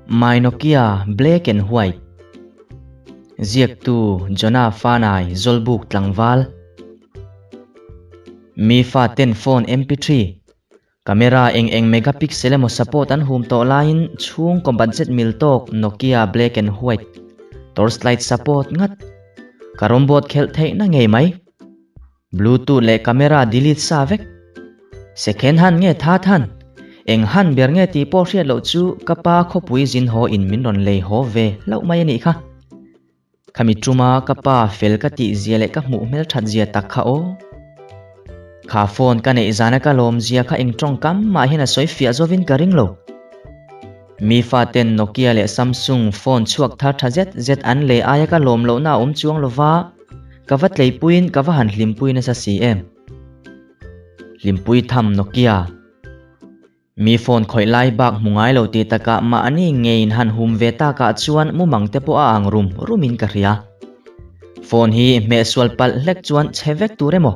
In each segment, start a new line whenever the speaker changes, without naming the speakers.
My Nokia Black and White Ziaktu Jonah Fanai Zawlbuk Tlangval Mi fa ten phone mp3 Camera eng eng megapixel emaw support an hum tawh laiin chhungkaw budget mil tawk Nokia Black and White Torchlight support ngat Carrom board khelh theihna ngei mai. Bluetooth leh camera delete sa vek. Second hand nge third hand? Eng hand ber nge tih pawh hriat loh chu ka pa khawpui zin haw in min rawn lei haw ve hlauh mai a nih kha. Khami tuma ka pa fel ka tih zia leh ka hmuh hmel that zia tak kha aw. Kha phone ka neih zana ka lawm zia kha eng tawngkam mah hian a sawi fiah zawin ka ring lo. Mi faten Nokia leh Samsung phone chhuak thar tha zet zet an lei aia ka lawm lohna a awm chuang lova. Ka va tleipuiin ka va han hlimpui nasa si em? Hlimpui tham Nokia. Mi phone khawih lai bak hmu ngai lo tih takah mahni ngeiin han hum ve takah chuan mumang te pawh a ang rum rumin ka hria. Phone hi hmehsual palh hlek chuan chhe vek tur emaw,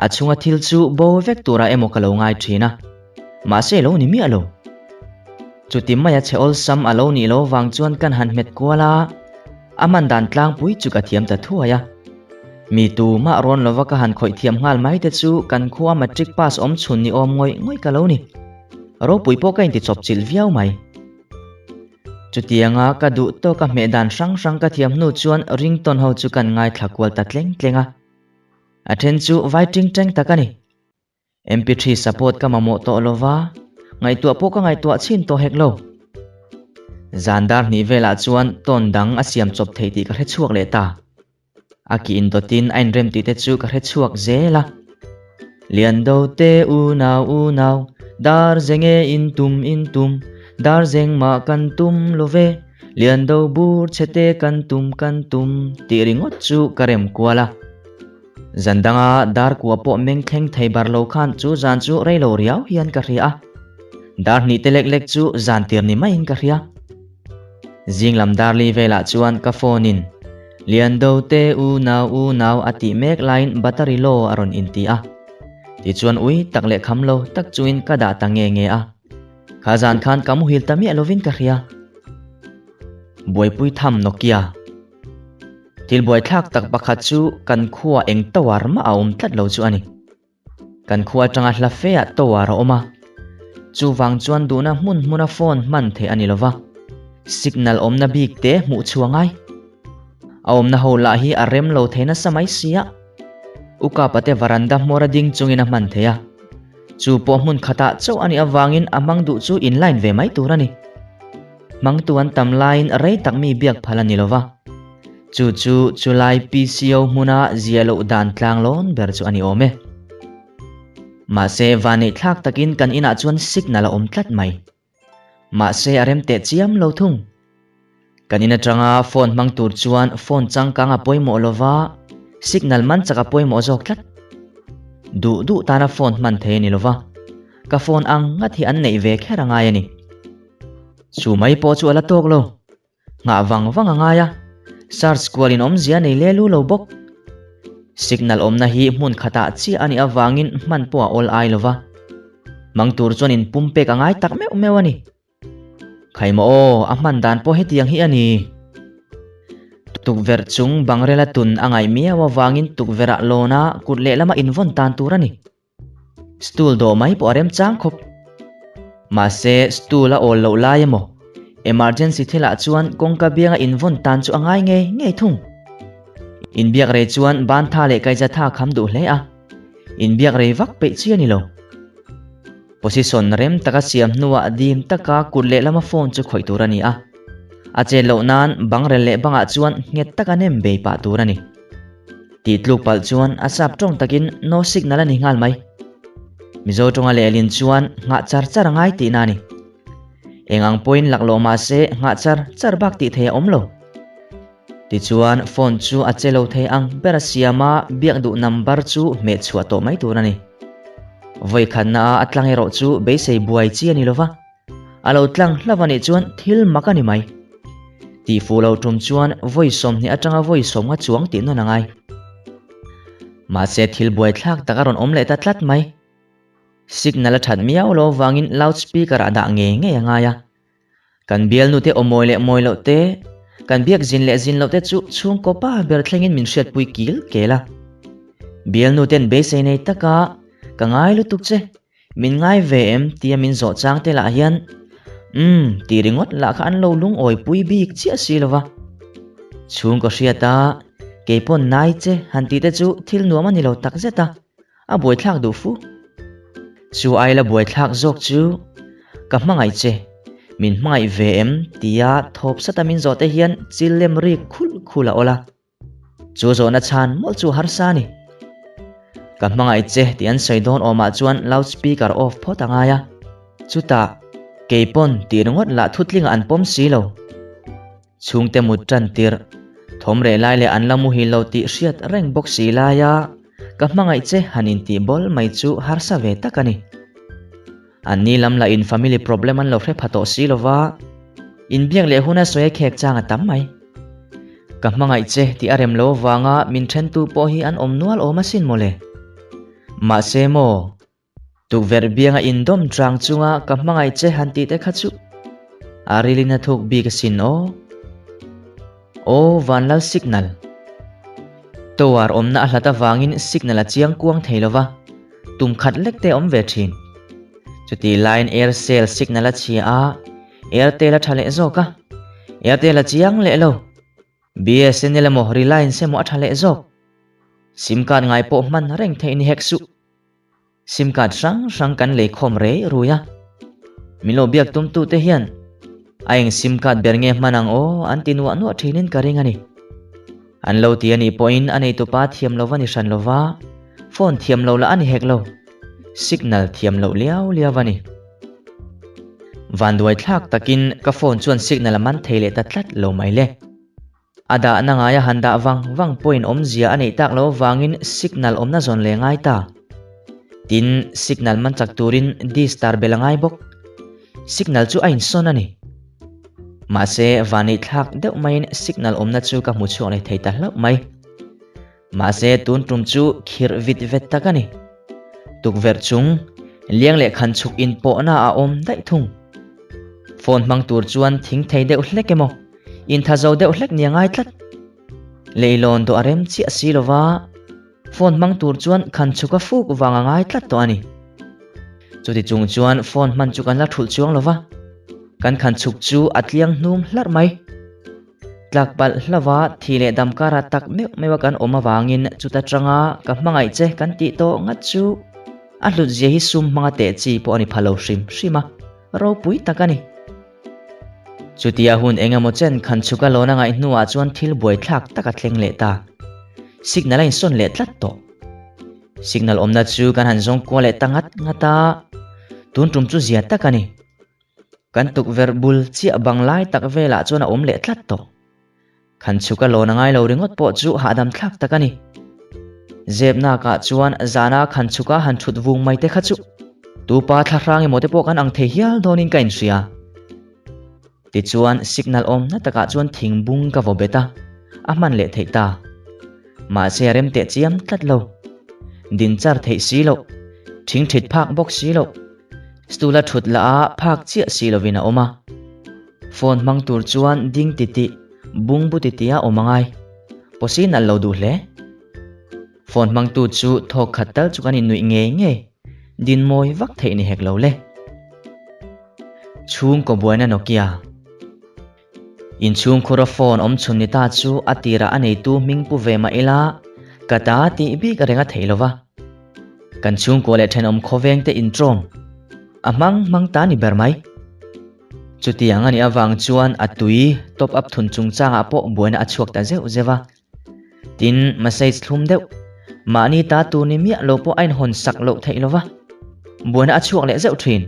a chhunga thil chu bo vek turah emaw ka lo ngai thin a. Mahse lo ni miah lo. Chuti maia chhe awlsam a lo nih lo vang chuan kan han hmet kual a. A hman dan tlangpui chu ka thiam ta thuai a. Mi tu mah rawn lova ka han khawih thiam nghal mai te chu kan khua matric pass awm chhun ni awm ngawih ngawih ka lo ni. Ropui pawh ka inti chawp chilh viau mai. Chutianga ka duh tawk a hmeh dan hrang hrang ka thiam hnu chuan ringtone ho chu kan ngaithla kual ta tleng tleng a. A then chu vai ting teng tak a ni. Mp3 support ka mamawh tawh lova, ngaihtuah pawh ka ngaihtuah chhin tawh hek lo. Zan dar hnih velah chuan tawn dang a siam chawp thei tih ka hre chhuak leh ta. A ki indawtin a inrem tih te chu ka hre chhuak zel a. Liando te unau unau, dar zeng e in tum in tum, dar zeng mah kan tum lo ve, Liando bur chhe te kan tum kan tum tih ringawt chu ka rem kual a. Zan danga dar kua pawh meng thleng thei bar lo khan chu zan chu rei lo riau hian ka hria a. Dar hnih te lek lek chu zan tir ni maiin ka hria. Zing lam dar li velah chuan ka phone in Liando te unau unau a tih mek laiin battery low a rawn inti a. Tichuan ui tak leh kham lo tak chungin ka dah ta nge nge a. Kha zan khan ka muhil ta miah lovin ka hria. Buaipui tham Nokia. Thil buaithlak tak pakhat chu kan khua eng tower mah a awm tlat lo chu a ni. Kan khua atanga hla feah tower a awm a, chuvang chuan duhna hmun hmuna phone hman theih a ni lova, signal awmna bik te hmuh chhuah ngai. A awmna ho lah hi a rem lo thei nasa mai si a, Uka pate varanda hmawra ding chungin a hman thei a, chu pawh hmun khatah chauh a nih avangin a hmang duh chu inline ve mai tur a ni. Hmangtu an tam laiin rei tak mi biak phal a ni lo va. Chu chu chulai PCO hmuna zia loh dan tlang lawn ber chu a ni awm e. Mahse vanneih thlak takin kan inah chuan signal a awm tlat mai. Mahse a rem teh chiam lo thung. Kan in atanga phone hmang tur chuan phone changkang a pawimawh lo va, signal man chak a pawimawh zawk tlat. Duh duh tana phone hman thei a ni lo va, ka phone ang ngat hi an neih ve kher a ngai a ni. Chu mai pawh chu a la tawk lo. Nghah vang vang a ngai a, search kual in awmzia nei le lu lo bawk. Signal awmna hi hmun khatah chiah a nih avangin hman pawh a awl ai lo va. Hmang tur chuan in pum pek a ngai tak meuh meuh a ni. Khaima aw, a hman dan pawh hetiang hi a ni. Tukverh chung bangrela tun a ngaih miau avangin tukverh ah lawn a kut lehlama invawn tan tur a ni. Stool dawh mai pawh a remchang khawp. Mahse, stool a awl loh lai emaw, emergency thilah chuan kawngka bianga invawn tan chu a ngai ngei ngei thung. Inbiak rei chuan ban tha leh kaihza tha kham duh hle a, inbiak rei vak peih chi a ni lo. Position rem taka siam hnuah dim taka kut lehlama phone chu khawih tur a ni a, a chet loh nan bangrel leh bangah chuan nghet taka nem bei pah tur a ni. Tih tluk palh chuan a sap tawng takin no signal a ni nghal mai. Mizo tawnga lehlin chuan nghah char char a ngai tihna a ni. Eng ang pawhin laklawh mah se nghah char char bak tih thei a awm lo. Tichuan phone chu a che lo thei ang ber a siam a, biak duh number chu hmeh chhuah tawh mai tur a ni. Vawi khatna a a tlang erawh chu beisei buai chi a ni lova. A lo tlang hlauh a nih chuan thil mak a ni mai. Tih fuh lo tum chuan vawi 20 atanga vawi 50 chuang tih nawn a ngai. Mahse thil buaithlak tak a rawn awm leh ta tlat mai. Signal a that miau lo vangin loudspeaker ah dah ngei ngei a ngai a. Kan bialnute aw mawi leh mawi loh te, kan biak zin leh zin loh te chu chhungkaw pa ber thlengin min hriatpui kil kel a. Bialnuten beisei nei taka ka ngai lutuk che, min ngai ve em tia min zawh chang te lah hian umm tih ringawt lah kha an lo lungawipui bik chiah si lo va. Chhungkaw hriata keipawn nai che han tih te chu thil nuam a ni lo takzet a. A buaithlak duh fu. Chu aila buaithlak zawk chu ka hmangaih che, min hmangaih ve em tia thawp sata min zawh te hian chil lem rik khulh khulh a awl a. Chu zawhna chhan mawlh chu harsa a ni. Ka hmangaih che tih an sawi dawn awmah chuan loud speaker off phawt a ngai a. Chutah keipawn tih ringawt lah thutlingah an pawm si lo. Chhungte mut tan tirh, thawm reh lai leh an la muhil lo tih hriat reng bawk si laia ka hmangaih che han intih bawl mai chu harsa ve tak a ni. Anni lam lah in family problem an lo hre pha tawh si lova, inbiak leh huna sawi a khek chang a tam mai. Ka hmangaih che tih a rem lo avanga min thentu pawh hi an awm nual awm asin mawle. Mahse maw? Tukverh bianga indawm chang chunga ka hmangaih che han tih te kha chu a rilin a thuk bik asin aw. Aw Vanlal signal. Tower awmna a hlat avangin signal a chiang kuang thei lova, tum khat lek te a awm ve thin. Chutih laiin Aircel signal a chhia a, Airtel a tha leh zawk a, Airtel a chiang leh lo. BSNL emaw Reliance emaw a tha leh zawk. Sim card ngai pawh hman reng theih ni hek suh. Sim card hrang hrang kan lei khawm rei rui a. Min lo biak tum tute hian a eng sim card ber nge hman ang aw an ti nuah nuah thinin ka ring a ni. An lo ti a nih pawhin a neitupa thiam lo va ni hran lova, phone thiam lo lah a ni hek lo. Signal thiam loh liau liau a ni. Vanduai thlak takin ka phone chuan signal a man thei leh ta tlat lo mai le. A dahna ngaia han dah vang vang pawhin awmzia a neih tak loh avangin signal awmna zawn leh ngai ta. Tin, signal man chak turin D-star bel a ngai bawk. Signal chu a insawn a ni. Mahse, vanneih thlak deuh maiin signal awmna chu ka hmu chhuak leh thei ta hlauh mai. Mahse, tun tum chu khirh vit vet tak a ni. Tukverh chung, liang leh khan chhuk inpawhna a awm daih thung. Phone hmang tur chuan thing thei deuh hlek emaw? Intha zo deuh hlek ni a ngai tlat. Leilawn dawh a rem chiah si lova, phone hmang tur chuan khan chhuk a fuk vang a ngai tlat tawh a ni. Chuti chung chuan phone hman chu kan la thulh chuang lova, kan khan chhuk chu a tliang hnum hlarh mai. Tlak palh hlava thi leh dam karah tak meuh meuh a kan awm avangin chuta tanga ka hmangaih che kan tih tawh ngat chu a hlut zia hi sum hmanga teh chi pawh a ni pha lo hrim hrim a, ropui tak a ni. Chutia hun eng emaw chen khan chhuk a lawn a ngaih hnuah chuan thil buaithlak tak a thleng leh ta. Signal a insawn leh tlat tawh. Signal awmna chu kan han zawng kual leh ta ngat ngat a, tun tum chu zia tak a ni. Kan tukverh bul chiah bang lai tak velah chuan a awm leh tlat tawh. Khan chhuk a lawn a ngai lo ringawt pawh chu hahdam thlak tak a ni. Zepnakah chuan zana khan chhuka han thut vung mai te kha chu tupa thla hrang emaw te pawh kan ang thei hial dawnin ka inhria. Tichuan signal awmna takah chuan thing bung ka vaw bet a, a hman leh theih ta. Mahse a rem teh chiam tlat lo. Din char theih si loh, thing thit phak bawk si loh, stool a thut lah a phak chiah si lovin a awm a. Phone hmang tur chuan ding titih, bungbu titih a awm a ngai. Pawsi nalh lo duh hle. Phone hmangtu chu thawk khat tal chu kan innuih ngei ngei, din mawi vak theih ni hek lo le. Chhungkaw buaina Nokia. Inchhungkhura phone awm chhun ni ta chu a tirah a neitu hming pu ve mah ila, ka ta tih bik a reng a theih lo va. Kan chhungkua leh thenawm khawveng te intrawm a hmang hmang ta ni ber mai. Chutiang a nih avang chuan a tui top up thun chungchangah pawh buaina a chhuak ta zeuh zeuh a. Tin, message thlum deuh, mahni ta tur ni miah lo pawh a inhawn sak loh theih lo va, buaina a chhuak leh zeuh thin.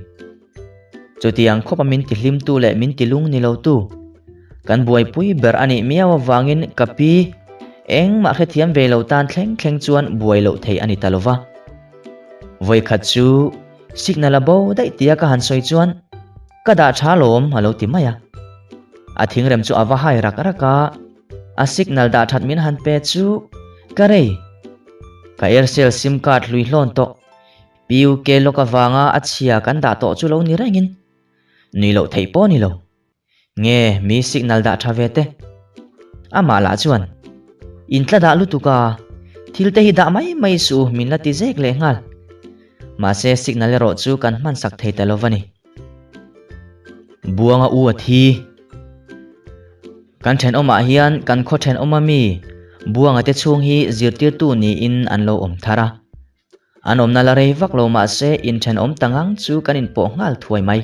Chutiang khawpa min tihlimtu leh min tilung ni lotu, kan buaipui ber a nih miau avangin ka pi engmah hrethiam ve lo tan thleng thleng chuan buai loh theih a ni ta lo va. Vawikhat chu Signal a bo daih tia ka han sawi chuan ka dah tha lawm a lo ti mai a. A thingrem chu a va hai rak rak a, a signal dah that min han pe chu ka rei. Ka Aircel sim card hlui hlawn tawh PUK lock avanga a chhia kan dah tawh chu lo ni rengin nui loh theih pawh a ni lo. Nge mi signal dah tha ve te? Amah lah chuan, In tla dah lutuk a, thil te hi dah mai mai suh min la ti zek leh nghal. Mahse signal erawh chu kan hman sak thei ta lo va ni. Buanga u a thi. Kan thenawmah hian kan khaw thenawma mi Buanga te chhung hi zirtirtu niin an lo awm thar a. An awmna la rei vak lo mahse inthenawm ta ngang chu kan inpawh nghal thuai mai.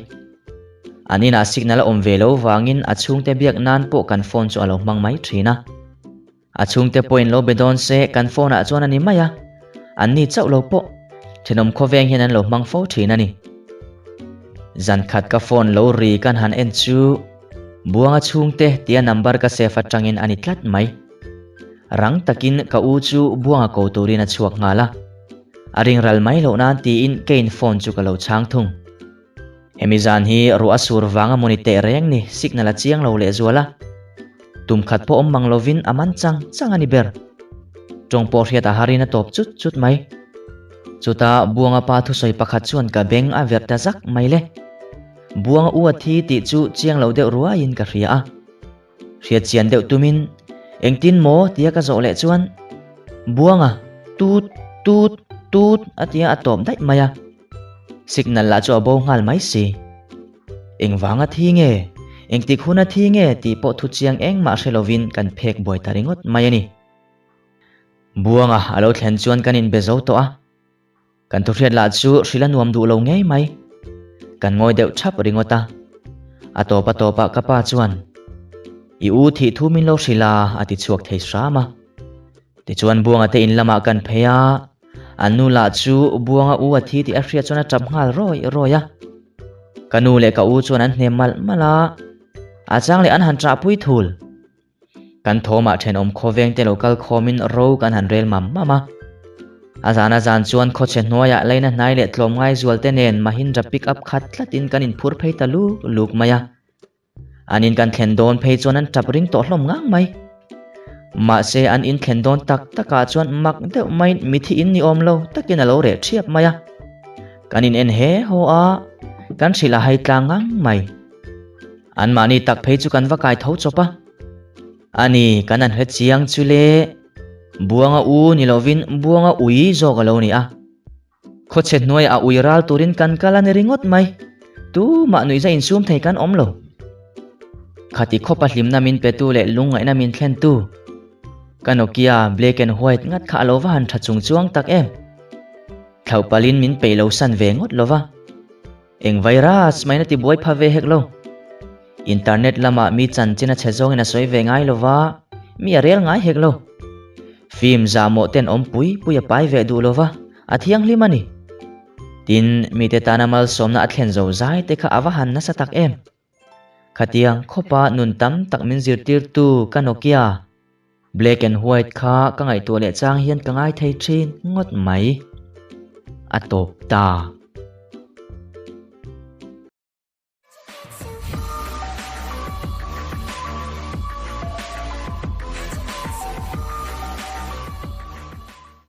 An inah signal a awm ve lo vangin a chhungte biak nan pawh kan phone chu a lo hmang mai thin a. A chhungte pawhin lo be dawn se kan phone ah chuan a ni mai a, an ni chauh lo pawh thenawm khawveng hian an lo hmang fo thin a ni. Zan khat ka phone lo ri kan han en chu Buanga chhungte tia number ka save atangin a ni tlat mai. Rang takin ka u chu Buanga ko turin a chhuak nghal a, a ring ral mai loh nan tiin Kane phone chu ka lo chhang thung. Hemi zan hi ruah a sur vang a mawni teh reng ni signal a chiang lo leh zual a. Tum khat pawh awm mang lovin a man chang chang a ni ber. Tawng pawh hriat a harin a tawp chut chut mai. Chutah Buanga pa thusawi pakhat chuan ka beng a verh ta zak mai le. Buanga u a thi tih chu chiang lo deuh ruaiin ka hria a. Hriat chian deuh tumin, Engtin maw? tia ka zawh leh chuan, Buanga, tut, tut, tut a tia a tawp daih mai a. Signal lah chu a bo nghal mai si. Engvanga thi nge? Engtik huna thi nge tih pawh thu chiang engmah hre lovin kan phek buai ta ringawt mai a ni. Buanga a lo thlen chuan kan inbe zo tawh a. Kan thuhriat lah chu hrilh a nuam duh lo ngei mai. Kan ngawi deuh thap ringawt a. A tawp a tawpah ka pa chuan, I u thih thu min lo hrilh a, a ti chhuak thei hram a. Tichuan Buanga te in lamah kan phei a, an nu lah chu Buanga u a thi tih a hriat chuan a tap nghal rawi rawi a. Ka nu leh ka u chuan an hnem malh malh a, a chang leh an han ṭahpui thul. Kan thawmah thenawm khawveng te lo kal khawmin ro kan han rel mam mam a. A zan a zan chuan khawchhe hnuaiah leina hnai leh tlawmngai zual te nen Mahindra pick up khat tlatin kan inphur phei ta luk luk mai a. An in kan thlen dawn phei chuan an tap ring tawh hlawm ngang mai. Mahse an in thlen dawn tak takah chuan mak deuh maiin mithi in ni awm lo takin a lo reh thiap mai a. Kan in en he haw a, kan hrilh a hai tlang ngang mai. Anmahni tak phei chu kan va kai tho chawp a. Ani kan an hre chiang chu le, Buanga u ni lovin Buanga ui zawk a lo ni a. Khawchhe hnuaiah a ui ral turin kan kal a ni ringawt mai. Tumah nuihza insum thei kan awm lo. Khati khawpa hlimna min petu leh lungngaihna min thlentu ka Nokia black and white ngat kha a lo va han tha chung chuang tak em. Thlauh palin min peih lo san ve ngawt lo va. Eng virus maina ti buai pha ve hek lo. Internet lamah mi chanchin a chhe zawngin a sawi ve ngai lo va, mi a rel ngai hek lo. Film zahmawh ten awm pui pui a pai ve duh lo va, a thianghlim a ni. Tin, mite tana malsawmna a thlen zo zai te kha a va han nasa tak em. Khatiang khawpa nun tam tak min zirtirtu ka Nokia black and white kha ka ngaihtuah leh chang hian ka ngai thei thin ngawt mai. A tawp ta.